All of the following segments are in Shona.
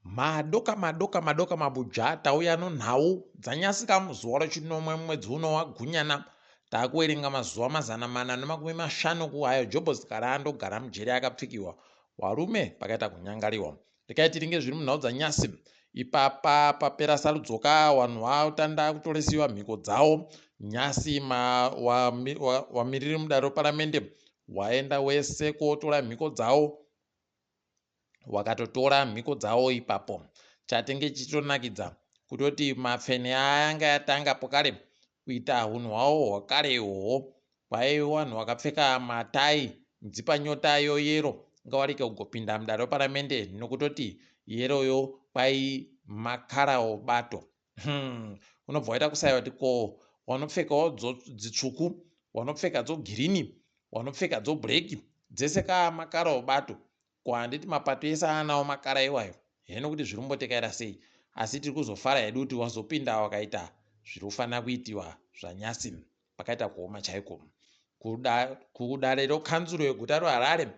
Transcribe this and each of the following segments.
Madoka madoka madoka mabuja tauya nonhau dzanyasika muzuva rechinomwe mumwedzi uno waGunyana. Takuverenga mazuva 450 kuayo Jobhozi kare andogara mujeri akapfikiwa. Warume pakaita kunyangariwa. Rekai tiringe zviri munhau dzanyasi. Ipapa papera sarudzoka vanhu vatanda kutoresiwa mhiko dzawo. Nyasi wamiriri mudare reparamende waenda wese kotora mhiko dzawo. Wakatotora mhiko dzawo ipapo. Chatenge chichitonakidza kutoti mapfene aya anga yatanga pokare kuita hunhu hwawo hwakare ihwohwo. Kwaive vanhu vakapfeka matai mudzipanyota yoyero ingawarike kugopinda mudare reparamende nokutoti yeroyo kwai makara obato. Unobva waita kusaiwa kuti ko wanopfekawo dzitsvuku, wanopfeka dzogirini, wanopfeka dzobhureki dzese kaa makara obato. Ko handiti mapato ese aanawo makara iwayo heno kuti zviri kumbotekaira sei asi tiri kuzofara hedu kuti wazopinda wakaita zviri kufanira kuitiwa zvanyasi pakaita kuoma chaiko. Kudare rokanzuro yeguta roHarare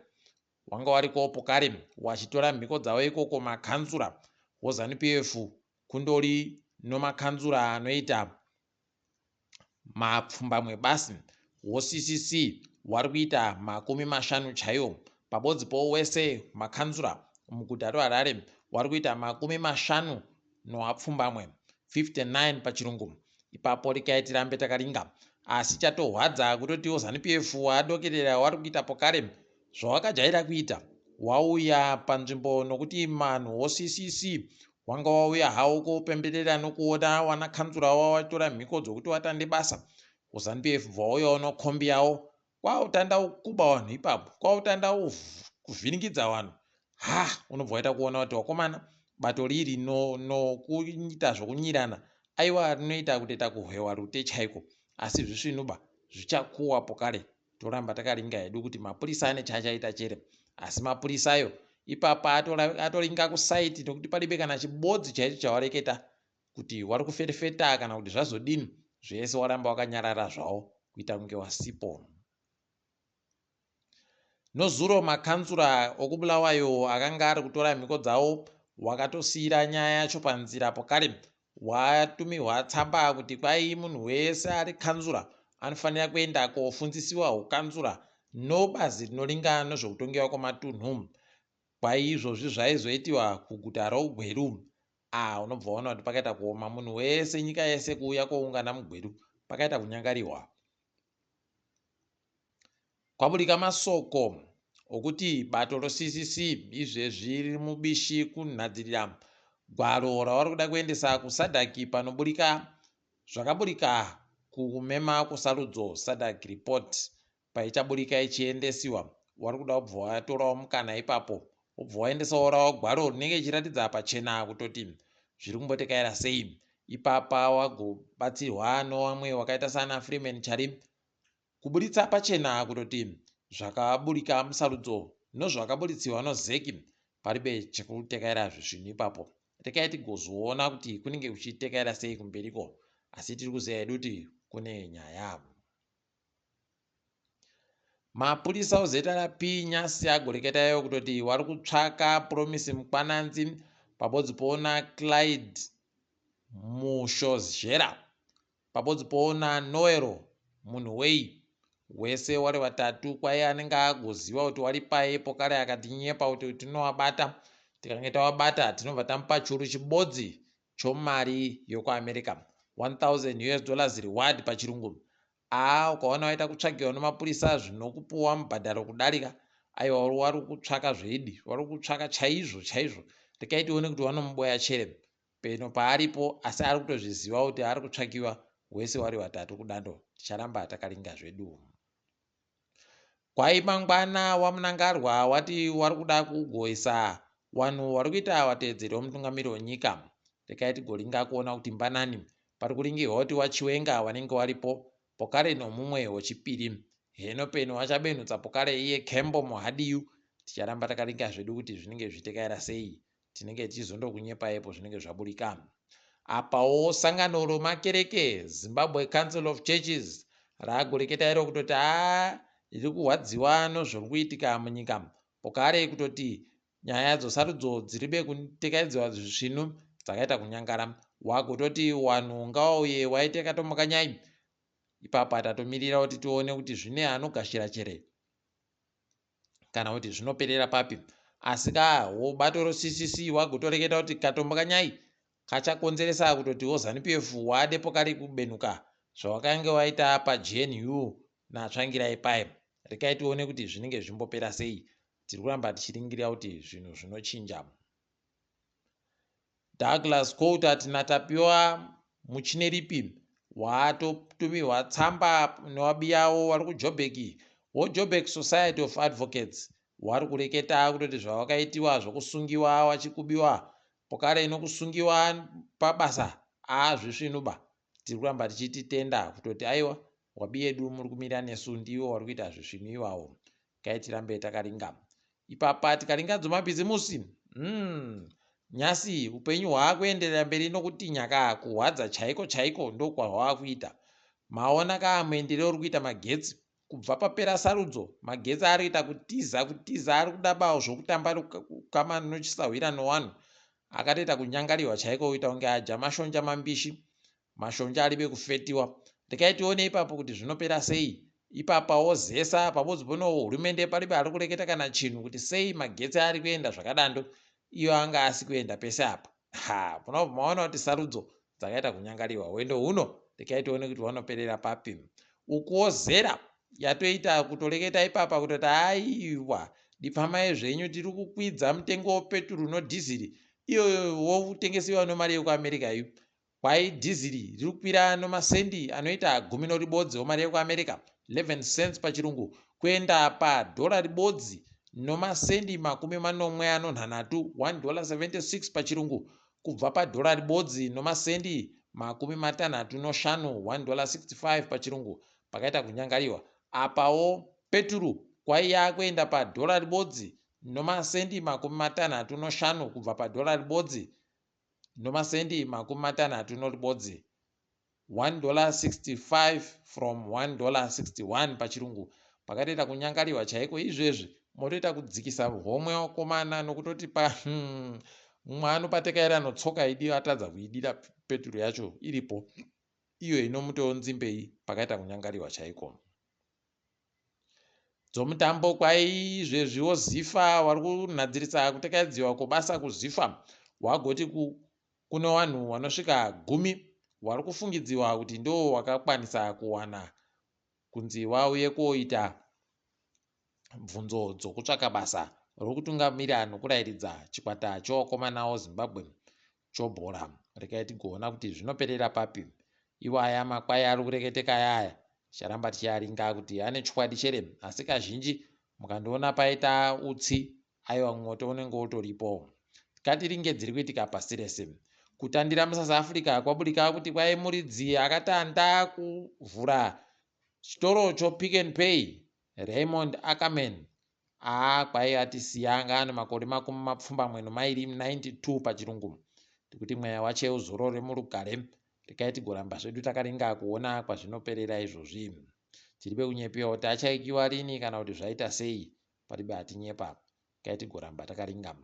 wanga warikowo pokare wachitora mhiko dzavo ikoko makanzura woZanu PF kundori nomakanzura anoita mapfumbamwe basi woCCC wari kuita 50 chaiwo pabodzi powo wese makanzura muguta reHarare wari kuita 58, 59 pachirungu. Ipapo rekai tirambe takaringa. Asi chatohwadza kutotiwo Zanu PF wadokerera wari kuita pokare zvawakajaira kuita wauya panzvimbo nokuti manhu woCCC wanga wauya hawo kopemberera nokuona wana kanzura wavo watora mhiko dzokuti watande basa kuZanu PF bva wauyawo nokombi yawo kwautanda kuba vanhu ipapo kwautanda kuvhiringidza vanhu ha unobva waita kuona kuti wakomana bato riri nokuita no zvokunyirana aiwa rinoita kutoita kuhwewa rute chaiko asi zvisvinuba zvichakuwa pokare toramba takaringa hedu kuti mapurisa ane chaachaita chere asi mapurisa ayo ipapa atoringa kusaiti nokuti palibe kana chibodzi chaicho chawareketa kuti wari kuferefeta kana kuti zvazodini zvese waramba wakanyarara zvawo kuita kunge wasipo. Nozuro makanzura okuBulawayo akanga ari kutora mhiko dzawo wakatosiira nyaya yacho panzira pokare watumirwa tsamba kuti kwai munhu wese ari kanzura anofanira kuenda kofundzisiwa hukanzura nobazi rinoringa nezvekutongewa kwematunhu. Kwai izvozvi zvaizoitiwa kuguta roGweru. Ah, unobva waona kuti pakaita kuoma munhu wese nyika yese kuuya koungana muGweru pakaita kunyangariwa. Kwaburika masoko okuti bato roCCC izvezvi riri mubishi kunhadzirira gwaro ravari kuda kuendesa kuSADC panoburika zvakaburika kumema kusarudzo SADC report paichaburika ichiendesiwa wari kuda kubva watorawo mukana ipapo wobva waendesawo rawo gwaro rinenge ichiratidza pachena kutoti zviri kumbotekaira sei ipapa wagobatsirwa nowamwe wakaita sana Freeman Chari Kuburitsa pachena kutoti zvakaburika musarudzo nozvakaburitisiwa noZec paribe chekutekaira zvisvinu ipapo. Rekai tigozoona kuti kunenge kuchitekaira sei kumberiko asi tiri kuziva hedu kuti kune nyaya. Mapurisa oZRP nyasi agoreketa iwo kutoti wari kutsvaka Promise Mkwananzi pabodzi poona Clyde Mushozhera Pabodzi poona Noero munhu wei wese wari watatu kwai anenge agoziva kuti wari pai pokare akatinyepa kuti tinowabata tikange tawabata tinobva tamupa churu chibodzi chomari yokuAmerica 1000 us dollars reward pachirungu aa ukaona waita kutsvagiwa nemapurisa zvinokupuwa mubhadharo kudarika aiwa wari kutsvaka zveidi wari kutsvaka chaizvo chaizvo rekai tione kuti wanomuboya chere Peno paaripo asi ari kutozviziva kuti ari kutsvakiwa wese wari watatu kudando ticharamba takaringa zvedu. Kwai mangwana waMnangarwa wati wari kuda kugoisa wanhu wari kuita wateedzeri wemutungamiri wenyika. Rekai tigoringa kuona kuti mbanani pari kuringirwa kuti waChiwenga wanenge waripo pokare nomumwe wechipiri. Heno peno wachabenhutsa pokare iye Kembo Mohadiyu. Ticharamba takaringa zvedu kuti zvinenge zvichitekaira sei. Tinenge tichizondokunyepaipo zvinenge zvaburika. Apawo sangano romakereke Zimbabwe Council of Churches ragoreketa iro kutoti haa riri kurwadziwa nozviri kuitika munyika pokare kutoti Nyaya dzosarudzo dziribe kutekaidziwa zvisvinu dzakaita kunyangara. Wagototi wanhu ngawauye waite katomukanyai. Ipapa tatomirira kuti tione kuti zvine anogashira chere kana kuti zvinoperera papi. Asi ka bato roCCC wagotoreketa kuti katomukanyai kachakonzeresa kutotiwo Zanu PF wadepo kari kubenuka zvawakange waita paGNU naTsvangirai paye. Rekai tione kuti zvinenge zvichimbopera sei. Tiri kuramba tichiringira kuti zvinhu zvinochinja. Douglas Coltart naTapiwa Muchineripi watotumirwa tsamba newabiyawo wari kuJoburg woJoburg Society of Advocates wari kureketa kutoti zvawakaitiwa zvokusungiwa wachikubiwa pokare nokusungiwa pabasa aazvisvinuba. Tiri kuramba tichititenda kutoti aiwa wabiyedu muri kumira nesu ndiwo wari kuita zvisvinu iwawo. Kai tirambe takaringa. Ipapa tikaringa dzomabhizimusi nyasi upenyu hwaakuenderera mberi nokutinha ka kuhwadza chaiko chaiko ndokwahwaakuita. Maona ka muendere uri kuita magetsi kubva papera sarudzo magetsi ari kuita kutiza kutiza ari kuda bawo zvokutamba kama nochisahwira nowanhu akatoita kunyangariwa chaiko kuita kunge adya mashonja mambishi Mashonja aribe kufetiwa. Rekai tione ipapo kuti zvinopera sei. Ipapawo zesa pabodzi pono hurumende paribe ari kureketa kana chinhu kuti sei magetsi ari kuenda zvakadando iyo anga asi kuenda pese apa. Ha, munobva maona kuti sarudzo dzakaita kunyangariwa. Hwendo huno rekai tione kuti hwanoperera papi. Ukuwo zera yatoita kutoreketa ipapa kutoti aiwa dipfamai zvenyu tiri kukwidza mutengo wepeturu nodhiziri iyo wotengesiwa nemari yekuAmerica iyo. Kwai dhiziri riri kukwira nomasendi anoita gumi noribodzi omari yekuAmerica, 11 cents pachirungu, kuenda padhora ribodzi nomasendi makumi manomwe anonhanhatu, $1.76 pachirungu, kubva padhora ribodzi nomasendi makumi matanhatu noshanu, $1.65 pachirungu, pakaita kunyangariwa. Apawo peturu kwai yakuenda padhora ribodzi nomasendi makumi matanhatu noshanu kubva padhora ribodzi nomasendi makumi matanhatu noribodzi, $1.65 from $1.61 pachirungu. Pakatoita kunyangariwa chaiko izvezvi motoita kudzikisa homwe wakomana nokutoti pa mumwe anopatekaira notsoka idi atadza kuidira peturu yacho iripo iyo inomutowo nzimbei pakaita kunyangariwa chaiko. Dzomutambo kwaizvezviwo Zifa wari kunhadzirisa kutekaidziwa kwebasa kuZifa wagoti kune wanhu wanosvika gumi wari kufungidziwa kuti ndiwo wakakwanisa kuwana kunzi wauye koita bvunzo dzokutsvaka basa rokutungamira nokurairidza chikwata chewakomana weZimbabwe chobhora. Regai tigoona kuti zvinoperera papi. Iwaya makwai ari kureketeka ayaya ticharamba tichiaringa kuti ane chokwadi chere asi kazhinji mukandiona paita utsi aiwa mwoto unenge utoripo. Ngatiringe dziri kuitika pasi rese. Kutandira muSouth Africa kwaburika kuti kwai muridzi akatanda kuvhura chitoro choPick n Pay Raymond Ackerman Haa kwai atisiya anga ane makore makumi mapfumbamwe nomairi 92 pachirungu. Tikuti mweya wache uzorore murugare. Rekai tigoramba zvedu takaringa kuona kwazvinoperera izvozvi. Tiribe kunyepewa kuti achaikiwa rini kana kuti zvaita sei. Paribe atinyepa. Rekai tigoramba takaringa.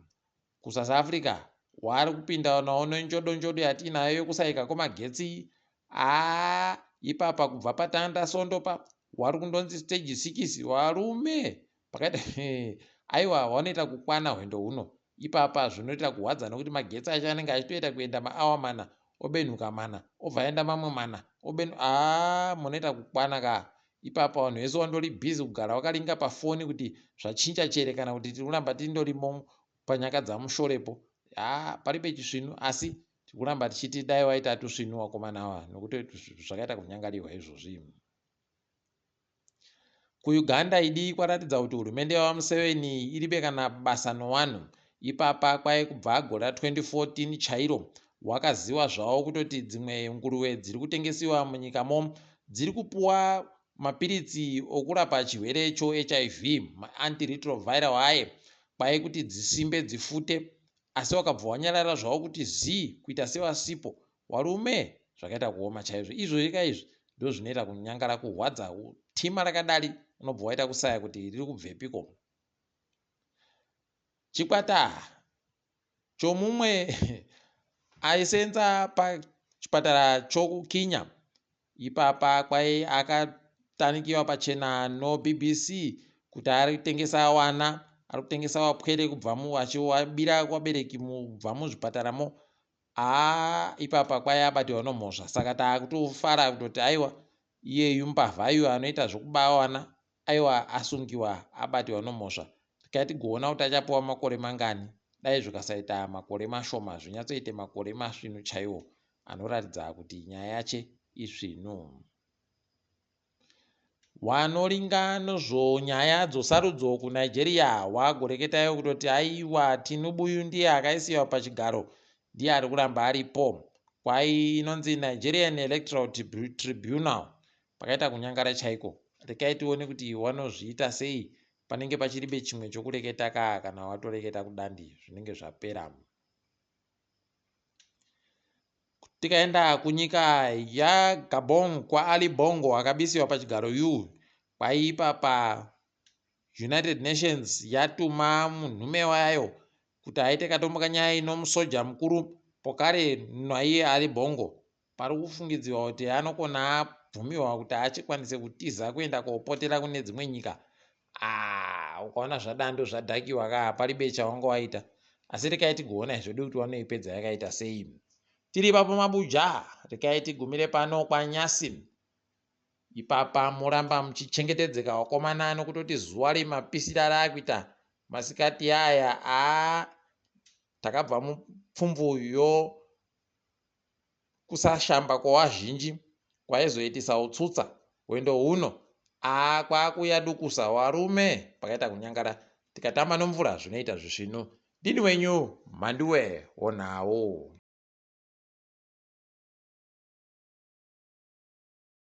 KuSouth Africa waari kupinda nawo nenjodo njodo yatiinayo yekusaika kwemagetsi haa ipapa kubva patanda sondo pa wari kundonzi stage sikisi warume pakaita aiwa wanoita kukwana hwendo huno ipapa zvinoita kuhwadza nokuti magetsi acho anenge achitoita kuenda maawa mana obenhuka mana obva aenda mamwe mana oben haa munoita kukwana ka ipapa vanhu vese wandori busy kugara wakaringa pafoni kuti zvachinja chere kana kuti tiri kuramba tindorimo panyaka dzamushorepo haa paribe chisvinu asi tikuramba tichiti dai waita tusvinu wakomana awa nokuti zvakaita kunyangariwa izvozvi. KuUganda idi kwaratidza kuti hurumende yavaMuseveni iribe kana basa nowanhu. Ipapa kwai kubva gore ra2014 chairo wakaziwa zvawo kutoti dzimwe nguruve dziri kutengesiwa munyikamo dziri kupuwa mapiritsi okurapa chirwere choHIV maantiretroviral aye kwai kuti dzisimbe dzifute asi wakabva wanyarara zvawo kuti zii kuita sewasipo warume zvakaita kuoma chaizvo izvozvi ka izvi ndozvinoita kunyangara kuhwadza tima rakadari unobva waita kusaya kuti riri kubvepiko. Chikwata chomumwe aisenza pachipatara chokuKenya ipapa kwai akatanikiwa pachena noBBC kuti ari kutengesa wana, ari kutengesa wapwere kubva achiwabira vabereki kubva muzvipataramo. Haa ipapa kwai abatiwa nomhosva saka taakutofara kutoti aiwa iyeyu mbavha iyu anoita zvokuba wana aiwa asungiwa abatiwa nomhosva. Regai tigoona kuti achapiwa makore mangani. Dai zvikasaita makore mashoma zvinyatsoite makore masvinu chaiwo anoratidza kuti nyaya yache isvinu. Wanoringa nozvonyaya dzosarudzo kuNigeria wagoreketayo kutoti aiwa Tinubu uyu ndiye akaisiwa pachigaro ndiye ari kuramba aripo. Kwai inonzi Nigerian Electoral Tribunal pakaita kunyangara chaiko. Rekai tione kuti wanozviita sei panenge pachiribe chimwe chokureketa ka kana watoreketa kudandi zvinenge zvapera. Tikaenda kunyika yaGabon kwaAli Bongo akabisiwa pachigaro yu kwaipapa United Nations yatuma munhume wayo kuti aite katombo kanyaya ino musoja mukuru pokare naiye Ali Bongo pari kufungidzirwa kuti anokona abvumiwa kuti achikwanise kutiza kuenda kopotera kune dzimwe nyika. Ah, ukaona zvadando zvadhakiwa ka paribe chawanga waita asi rekai tigoona zvedu kuti wanoipedza yakaita sei. Tiri ipapo mabuja, rekai tigumire pano kwaNyasi. Ipapa moramba muchichengetedzeka vakomana nokutoti zuva remapisira raakuita masikati aya aa takabva mupfumvu yo kusashamba kwavazhinji kwaizoitisa utsutsa hwendo huno aa kwakuuya dukusa warume pakaita kunyangara tikatamba nomvura zvinoita zvisvinu. Ndini wenyu Mhanduwe wonhau.